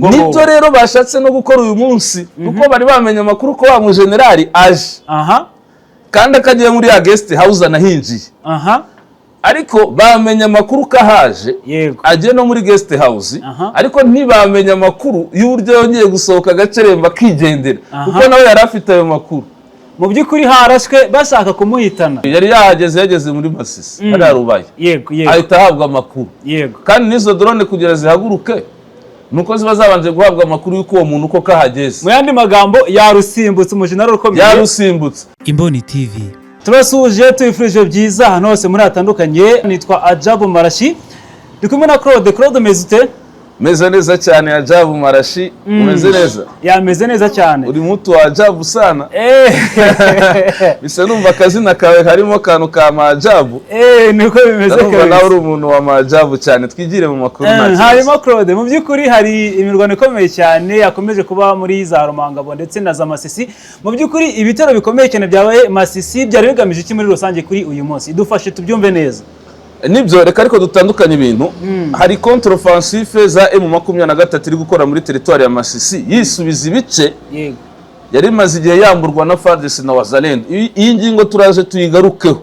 Ubwo Nibyo. Ngubwo. Rero bashatse no gukora uyu munsi, kuko bari bamenye amakuru ko wa mujenerali aje kandi akagiye muri ya guest house anahinjiye, ariko bamenya amakuru ko ahaje, agiye no muri guest house, ariko ntibamenya amakuru y'uburyo yongeye gusohoka agaceremba akigendera, kuko nawe yari afite ayo makuru. Mu by'ukuri harashwe bashaka kumuhitana. Yari yahageze, yageze muri Masisi hariya Rubaya, yego yego ahita ahabwa amakuru. Kandi n'izo drone kugira zihaguruke nuko ziba zabanje guhabwa amakuru y'uko uwo muntu uko kahageze. Mu yandi magambo, yarusimbutse, umujenerali ukomeye. Yarusimbutse. Imboni TV. Turasuhuje, tubifurije byiza ahantu hose muri hatandukanye. Nitwa Ajabu Marashi, ndi kumwe na Claude. Claude, umeze ute? Meze neza cyane, Ajabu Marashi. Umeze neza? Yameze neza cyane. Uri mutu wa ajabu sana. Bisa numva akazina kawe harimo akantu ka majabu. Eh, niko bimeze. Ndumva nawe Kabisa. uri umuntu wa majabu cyane. Twigire mu makuru, nta kibazo. Hanyuma Claude, mu by'ukuri hari imirwano ikomeye cyane yakomeje kuba muri za Rumangabo ndetse na za Masisi. Mu by'ukuri ibitero bikomeye cyane byabaye Masisi byari bigamije iki muri rusange kuri uyu munsi? Dufashe tubyumve neza. Nibyo, reka ariko dutandukanye ibintu. Hari contre-offensive za M23 iri gukora muri teritwari ya Masisi, yisubiza ibice yari imaze igihe yamburwa na FARDC na Wazalendo. Iyi ngingo turaje tuyigarukeho.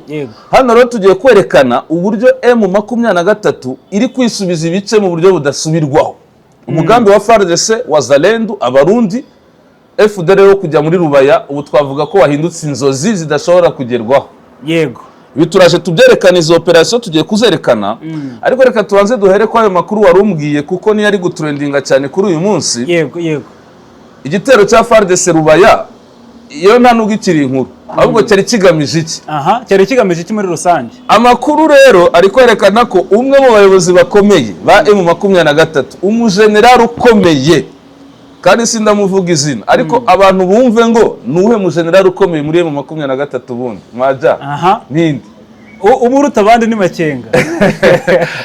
Hano rero tugiye kwerekana uburyo M23 iri kwisubiza ibice mu buryo budasubirwaho. Umugambi wa FARDC, Wazalendo, Abarundi, FDLR wo kujya muri Rubaya ubu twavuga ko wahindutse inzozi zidashobora kugerwaho. Ibi turaje tubyerekana, izo operasiyo tugiye kuzerekana, ariko reka tubanze duhere ko ayo makuru wari umbwiye, kuko niyo ari gutrendinga cyane kuri uyu munsi. yego yego Igitero cya FARDC Rubaya, iyo nta nubwo ikiri inkuru, ahubwo cyari kigamije iki? Aha, cyari kigamije iki muri rusange? Amakuru rero ari kwerekana ko umwe mu bayobozi bakomeye ba M23, umujenerali ukomeye, kandi sindamuvuga izina, ariko abantu bumve ngo ni uwuhe mujenerali ukomeye muri M23 ubundi maja? Ninde? Uba uruta abandi ni Makenga.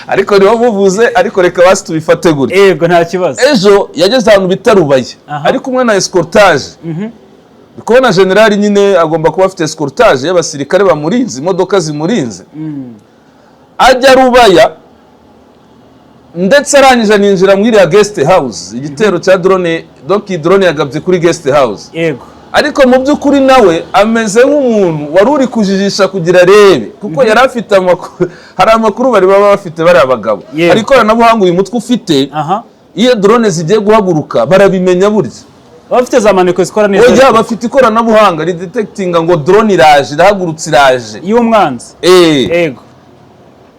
Ariko nibo muvuze, ariko reka basi tubifate gutya. Yego, nta kibazo. Ejo yageze ahantu bita Rubaye ari kumwe na escortage. Ndi kubona generali nyine agomba kuba afite escortage y'abasirikare bamurinze, imodoka zimurinze. Ajya Rubaya, ndetse arangije aninjira muri iriya guest house. Igitero cya drone, donc iyi drone yagabye kuri guest house, ariko mu by'ukuri nawe ameze nk'umuntu wari uri kujijisha kugira arebe, kuko yari afite amakuru. Hari amakuru bari baba bafite bariya bagabo. Hari ikoranabuhanga uyu mutwe ufite. Iyo drone zigiye guhaguruka barabimenya burya. Baba bafite za maneko zikora neza. Oya, bafite ikoranabuhanga ridetectinga ngo drone iraje, irahagurutse, iraje. Y'umwanzi. Eh.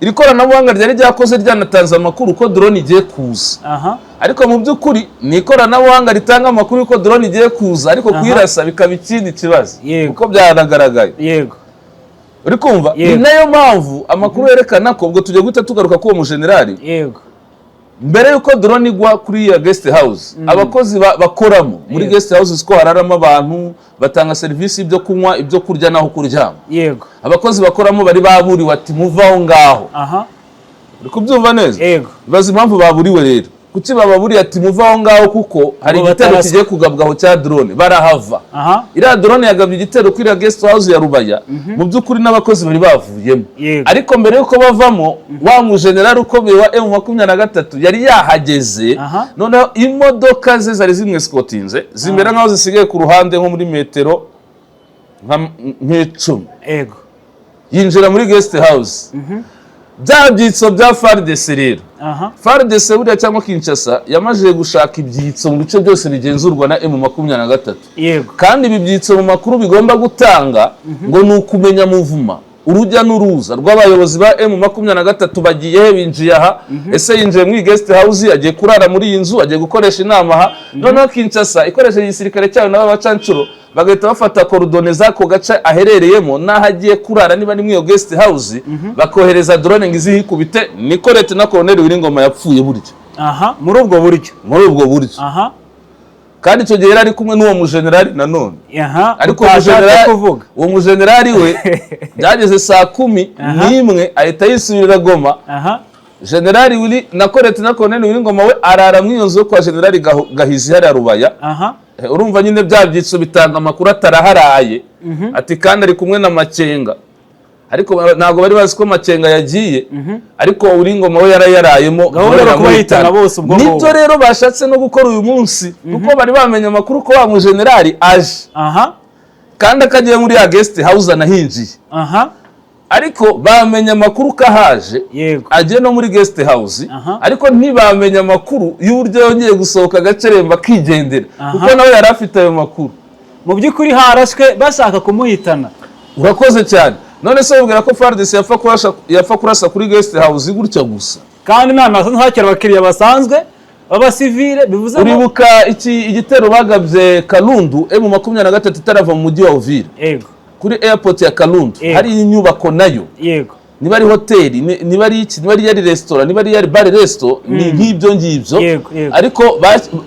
Iri koranabuhanga ryari ryakoze, ryanatanze amakuru ko drone igiye kuza, ariko mu by'ukuri ni ikoranabuhanga ritanga amakuru y'uko drone igiye kuza, ariko kuyirasa bikaba ikindi kibazo, kuko byanagaragaye. Uri kumva? Ni nayo mpamvu amakuru yerekana ko, ubwo tugiye guhita tugaruka k'uwo mujenerali, mbere y'uko drone igwa kuri iya guest house, abakozi bakoramo muri guest house, ko hararamo abantu batanga serivisi y'ibyo kunywa, ibyo kurya n'aho kuryama, abakozi bakoramo bari baburiwe ati: "Muve aho ngaho." Uri kubyumva neza? Yego. Bazi impamvu baburiwe rero. Kuki bababuriye ati: "Muve aho ngaho"? Kuko hari Ngo igitero bataraswa. kigiye kugabwaho cya drone, barahava. Iriya drone yagabye igitero kuri iriya guest house ya Rubaya, mu by'ukuri n'abakozi bari bavuyemo, ariko mbere y'uko bavamo, wa mujenerali ukomeye wa M23 yari yahageze. Noneho imodoka ze zari zimwesikotinze zimera nk'aho zisigaye ku ruhande nko muri metero nk'icumi. Yinjira muri guest house, bya byitso bya FARDC rero. FARDC buriya cyangwa Kinshasa yamaze gushaka ibyitso mu bice byose bigenzurwa na M23. Kandi ibi byitso mu makuru bigomba gutanga ngo ni ukumenya mouvement, urujya n'uruza rw'abayobozi ba M23. Bagiye he? Binjiye aha? Ese yinjiye muri guest house, agiye kurara muri iyi nzu, agiye gukoresha inama aha? Noneho Kinshasa ikoresheje igisirikare cyayo n'abacanshuro bagahita bafata coordonnées z'ako gace aherereyemo n'aho agiye kurara, niba ni muri iyo guest house, bakohereza drone ngo izihikubite. Niko Lieutenant Colonel Wiringoma yapfuye burya. Aha, muri ubwo buryo. Muri ubwo buryo. Kandi icyo gihe yari ari kumwe n'uwo mujenerali nanone, ariko uwo utashatse mujenerali kuvuga. Uwo mujenerali we byageze saa kumi n'imwe ahita yisubirira Goma. Generali Willy na Lieutenant Colonel Wiringoma we arara mu iyo nzu yo kwa Generali Gahizi hariya Rubaya. Urumva nyine bya byitso bitanga amakuru ataraharaye, ati kandi ari kumwe na Makenga. Ariko ntabwo bari bazi ko Makenga yagiye, ariko Willy Ngoma we yarayarayemo. Gahunda drone yo kubahitana iramuhitana. bose ubwo ngubwo. Nibyo rero bashatse no gukora uyu munsi, kuko bari bamenye amakuru ko wa mujenerali aje kandi akagiye muri ya guest house anahinjiye. Ariko bamenya amakuru ko ahaje, agiye no muri guest house, ariko ntibamenya amakuru y'uburyo yongeye gusohoka agaceremba akigendera, kuko nawe yari afite ayo makuru. Mu by'ukuri harashwe bashaka kumuhitana. Urakoze cyane. None se wibwira ko FARDC yapfa kurasa kuri guest house gutya gusa? Kandi nta hantu hakira abakiriya basanzwe b'abasivile, bivuze ngo Uribuka iki igitero bagabye Kalundu, M23 itarava mu mujyi wa Uvira, kuri airport ya Kalundu, hari inyubako nayo, niba ari hoteli, niba ari iki, niba ari yari resitora, niba ari yari bar resto, ni nk'ibyo ngibyo. Yego, yego. Ariko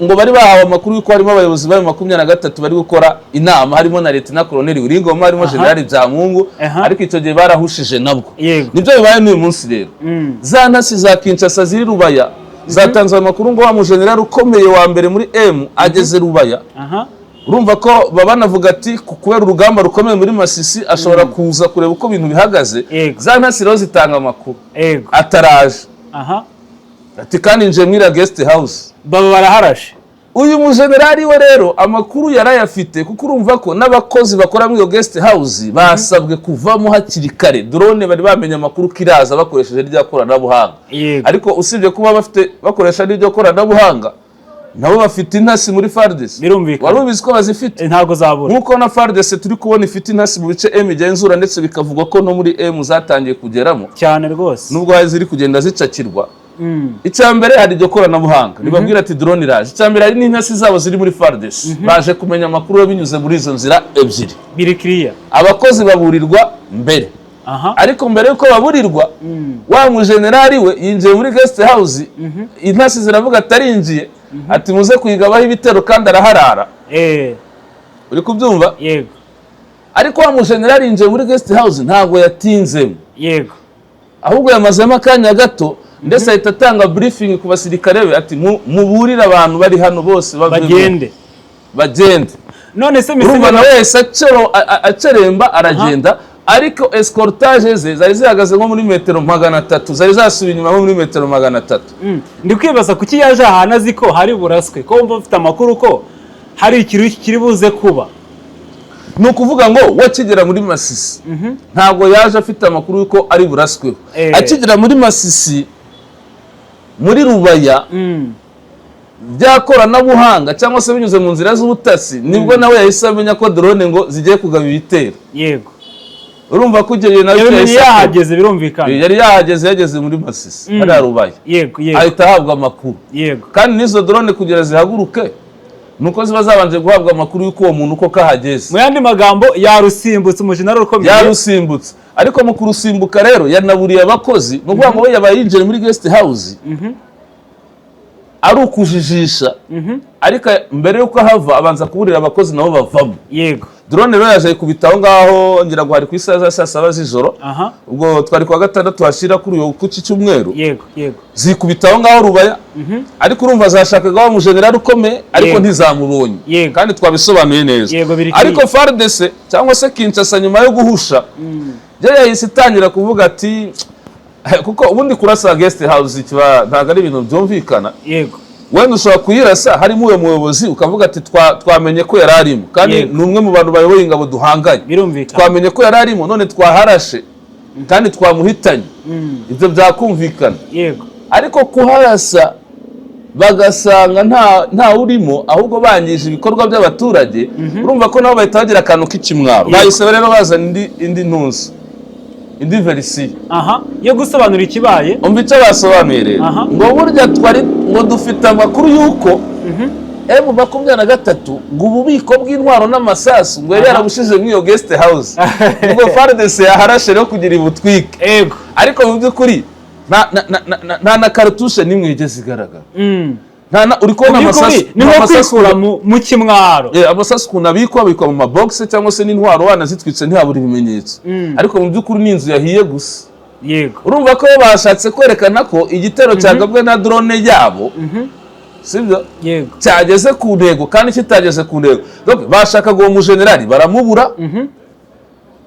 ngo bari bahawe amakuru y'uko harimo abayobozi ba 23 bari gukora inama, harimo na Lieutenant Colonel Willy Ngoma, harimo General Byamungu, ariko icyo gihe barahushije nabwo. Nibyo bibaye n'uyu munsi rero. Za ntasi za Kinshasa ziri Rubaya zatanze ayo makuru ngo wa mujenerali ukomeye wa mbere muri M ageze Rubaya. Urumva ko baba banavuga ati kubera urugamba rukomeye muri Masisi ashobora kuza kureba uko ibintu bihagaze. Za ntasi rero zitanga amakuru ataraje, ati kandi nje muri iriya guest house. Baba baraharashe. Uyu mujenerali we rero amakuru yarayafite, kuko urumva ko n'abakozi bakora muri iyo guest house basabwe kuvamo hakiri kare. Drone bari bamenye amakuru ko iraza bakoresheje rya koranabuhanga. Ariko usibye kuba bafite bakoresha n'iryo koranabuhanga, nabo bafite intasi muri FARDC. Wari ubizi ko bazifite? Ntabwo zabura. Nk'uko na FARDC turi kubona ifite intasi mu bice M igenzura, ndetse bikavugwa ko no muri M zatangiye kugeramo, Cyane rwose. nubwo hari ziri kugenda zicakirwa. Icya mbere, hari iryo koranabuhanga ribabwira ati drone iraje. Icya mbere, hari n'intasi zabo ziri muri FARDC. Baje kumenya amakuru binyuze muri izo nzira ebyiri. Biri kiriya. Abakozi baburirwa mbere. Ariko mbere y'uko baburirwa, wa mujenerali we yinjiye muri guest house, intasi ziravuga atarinjiye, ati muze kuyigabaho ibitero kandi araharara. Uri kubyumva? Yego. Ariko wa mujenerali yinjiye muri guest house, ntabwo yatinzemo, ahubwo yamazemo akanya gato, ndetse ahita atanga briefing ku basirikare be ati muburire abantu bari hano bose bavemo." Bagende. Bagende. None se Urumva misiri nawe yahise aceremba aragenda, ariko escortage ze zari zihagaze nko muri metero 300, zari zasubiye inyuma nko muri metero 300. Ndi kwibaza kuki yaje ahantu azi ko hari buraswe, ko wumva ufite amakuru ko hari ikintu kiri buze kuba. Ni ukuvuga ngo we akigera muri Masisi ntabwo yaje afite amakuru y'uko ari burasweho. Akigera muri Masisi, muri Rubaya, bya koranabuhanga cyangwa se binyuze mu nzira z'ubutasi, nibwo nawe yahise amenya ko drone ngo zigiye kugaba ibitero. Urumva ko icyo gihe nawe Yabimenye yahise akora. yahageze, birumvikana. Yari yahageze, yageze muri Masisi hariya Rubaya, yego yego ahita ahabwa amakuru. Kandi n'izo drone kugira zihaguruke nuko ziba zabanje guhabwa amakuru y'uko uwo muntu uko kahageze. Mu yandi magambo, yarusimbutse umujenerali ukomeye. Yarusimbutse, ariko mu kurusimbuka rero yanaburiye abakozi. Ni ukuvuga ngo we yabaye yinjiye muri guest house ari ukujijisha, ariko mbere y'uko ahava abanza kuburira abakozi, nabo bavamo. Drone rero yaje ikubita aho ngaho, ngira ngo hari ku isaha za saa 7 z'ijoro. Ubwo twari kuwa gatandatu hashira kuri uyu ku iki cyumweru. yego yego Zikubita aho ngaho Rubaya, ariko urumva zashakaga wa mujenerali ukomeye, ariko ntizamubonye. Kandi twabisobanuye neza. Yego, biri Ariko FARDC cyangwa se Kinshasa, nyuma yo guhusha, byo yahise itangira kuvuga ati kuko ubundi kurasa guest house kiba ntabwo ari ibintu byumvikana. Wenda ushobora kuyirasa harimo uwo muyobozi, ukavuga ati twamenye ko yari arimo, kandi ni umwe mu bantu bayoboye ingabo duhanganye, twamenye ko yari arimo, none twaharashe kandi twamuhitanye. Ibyo byakumvikana. Ariko kuharasa bagasanga nta urimo, ahubwo bangije ibikorwa by'abaturage, urumva ko nabo bahita bagira akantu k'ikimwaro. Bahise rero bazana indi ntuzi, indi version. Aha, yo gusobanura ikibaye. Umva icyo basobanuye rero. Ngo burya twari ngo dufite amakuru y'uko M23 ngo ububiko bw'intwaro n'amasasu ngo yari yarabushize muri iyo guest house, ubwo FARDC yaharashe rero kugira ibutwike. Ariko mu by'ukuri nta na cartouche n'imwe yigeze igaragara. Nta na uri kubona Mu by'ukuri amasasu ni nko amasasu kwikura mu kimwaro. Amasasu ukuntu abikwa, abikwa mu mabogisi, cyangwa se n'intwaro wanazitwitse ntihabura ibimenyetso. Ariko mu by'ukuri ni inzu yahiye gusa. Urumva ko bashatse kwerekana ko igitero cyagabwe na drone yabo, sibyo? Yego. Cyageze ku ntego kandi kitageze ku ntego. Donc, bashakaga uwo mujenerali baramubura.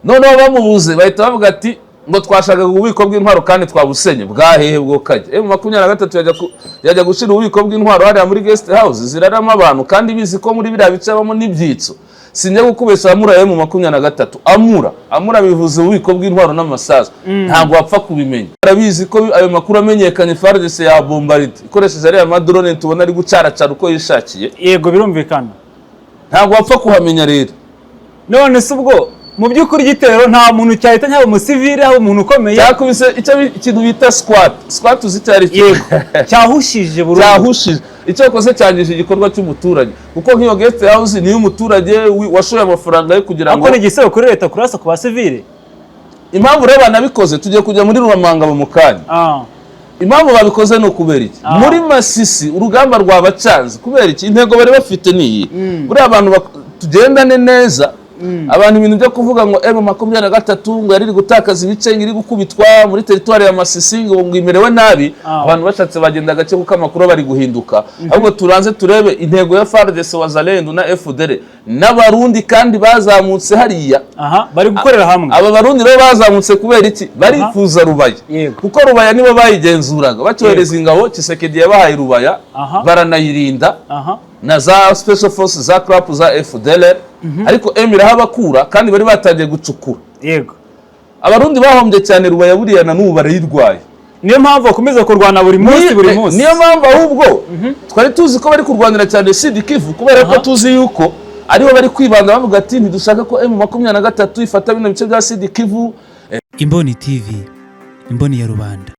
Noneho bamubuze, bahita bavuga ati ngo twashakaga ububiko bw'intwaro kandi twabusenye. Bwahehe bwo kajya? M23 yajya gushyira ububiko bw'intwaro hariya muri guest house ziraramo abantu, kandi bizi ko muri biriya bice habamo n'ibyitso? Sinjya gukubesha, amura M23, amura amura bivuze ububiko bw'intwaro n'amasasu, ntabwo wapfa kubimenya. Barabizi ko ayo makuru amenyekanye, FARDC ya bombarde ikoresheje ariya madrone tubona ari gucaracara uko yishakiye. Yego, birumvikana. Ntabwo wapfa kuhamenya rero. None se ubwo mu by'ukuri igitero nta muntu cyahita, haba umusivile, haba umuntu ukomeye? Cyakubise icyo ikintu bita squat. Squat uzi icyo ari cyo? Yego, cyahushije burundu. Cyahushije. Icyo yakoze, cyangije igikorwa cy'umuturage, kuko nk'iyo guest house niyo umuturage washoye amafaranga ye kugira ngo Ariko ni igisebo kuri leta kurasa ku basivile. Impamvu rero banabikoze, tugiye kujya muri Rumangabo mu kanya. Impamvu babikoze ni ukubera iki? Muri Masisi urugamba rwabacanze kubera iki? Intego bari bafite ni iyi. Buriya abantu tugendane neza, abantu ibintu byo kuvuga ngo M23 ngo yari iri gutakaza ibice, ngo iri gukubitwa muri teritwari ya Masisi, ngo imerewe nabi, abantu bashatse bagenda gake kuko amakuru bari guhinduka. Ahubwo turanze turebe intego ya FARDC, Wazalendo na FDLR n'Abarundi kandi bazamutse hariya. Aha bari gukorera hamwe. Aba Barundi rero bazamutse kubera iki? Barifuza Rubaya, kuko Rubaya nibo bayigenzuraga bacyohereza ingabo. Tshisekedi yabahaye Rubaya, baranayirinda na za special forces za CRAP, za FDLR, ariko M irahabakura kandi bari batangiye gucukura. Abarundi bahombye cyane Rubaya, buriya na n'ubu barayirwaye. Niyo mpamvu bakomeza kurwana buri munsi, buri munsi. Niyo mpamvu ahubwo twari tuzi ko bari kurwanira cyane Sud Kivu, kubera ko tuzi yuko ariho bari kwibanda, bavuga ati ntidushaka ko M23 ifata bino bice bya Sud Kivu. Imboni TV, imboni ya rubanda.